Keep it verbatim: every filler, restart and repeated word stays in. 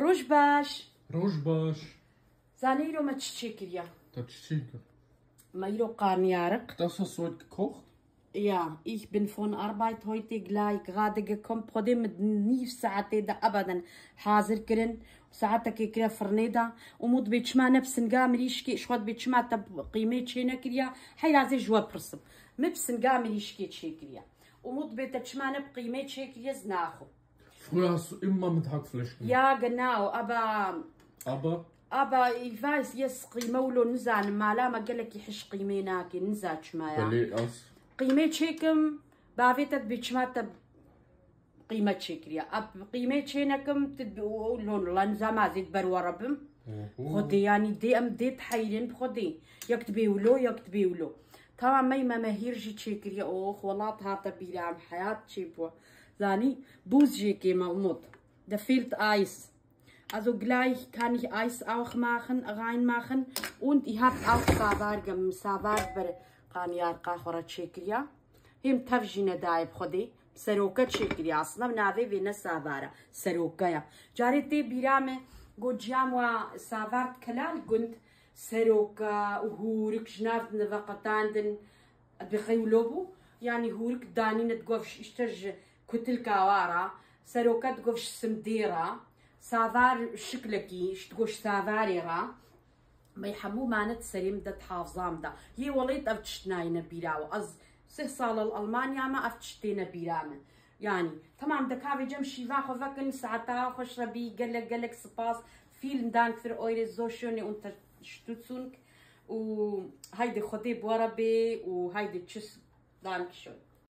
Roj baş. Roj baş. Zanî îro me çi çêkiriya? Te çi çêkir? Me îro qarniyariq. Das hast du heute gekocht? Ja, ich bin von Arbeit heute gleich gerade gekommen. Xwedê min nîv saetê de ebeden hazir kirin. Saetekê kire firnê de. Umut bê çima ne bi singa mirîşkê, ji xwe dibê çima te qîmê çê nekiriya. Heyra zê ji we pirsim. Min bi singa mirîşkê çêkiriya. Umut bê te çima ne bi qîmê çêkiriye, ez naxwim. Früher hast du immer mit Hackfleisch gemacht. Ja, genau, aber Aber Aber ich weiß, yes, qîme wilo nizanim, mala me gelekî hiş qîmê nake, niza çima ya. belê az. Qîmê çêkim, bavê te dibê çima te qîme çêkiriya. Ab qîmê çê nekim, tu dibê o lon lan zama zêd ber we re bim. Xwedê yanî dê em dê diheyrin bi xwedê. Yek dibê wilo, yek dibê wilo. Tamam, mey me mehîr jî çêkiriye. Oh, welat hate bîra em, heyat çê bû. Zanî, bûz jê kê me umut. De fehlt Eis. Also gleich kann ich Eis auch machen, reinmachen. Und ich hab auch Savar gem-, Savar ber qaniyarqa xwe re çêkiriya. Hêm tev jî nedayê bi xwedê. Seroke çêkiriya. Aslında navê vê ne Savar e. Seroke ya. Carê tê bîra me, got ciyam wa Savar kelal gund. Seroke û hûrik ji nav dineveqetandin. Bi xewlo bû. Yanî hûrik danîne digof ji, işte ji kutilka wa re. Seroke digof ji simdê re. Savar şiklekî, ji digof ji savarê re. Mey hemû mane di serê min de, di hafza min de. Yê welêt ev tişt nayîne bîra we. Ez sih sal li Almanya me, ev tişt têne bîra min. Yanî, tamam, de kavê cem şîva xwe vekin, saeta xweş re bî, gelek, gelek spas. Vielen Dank für eure so schöne Unterstützung. û haydi Xwedê bi we re bê û haydi tschüss. Dankeschön.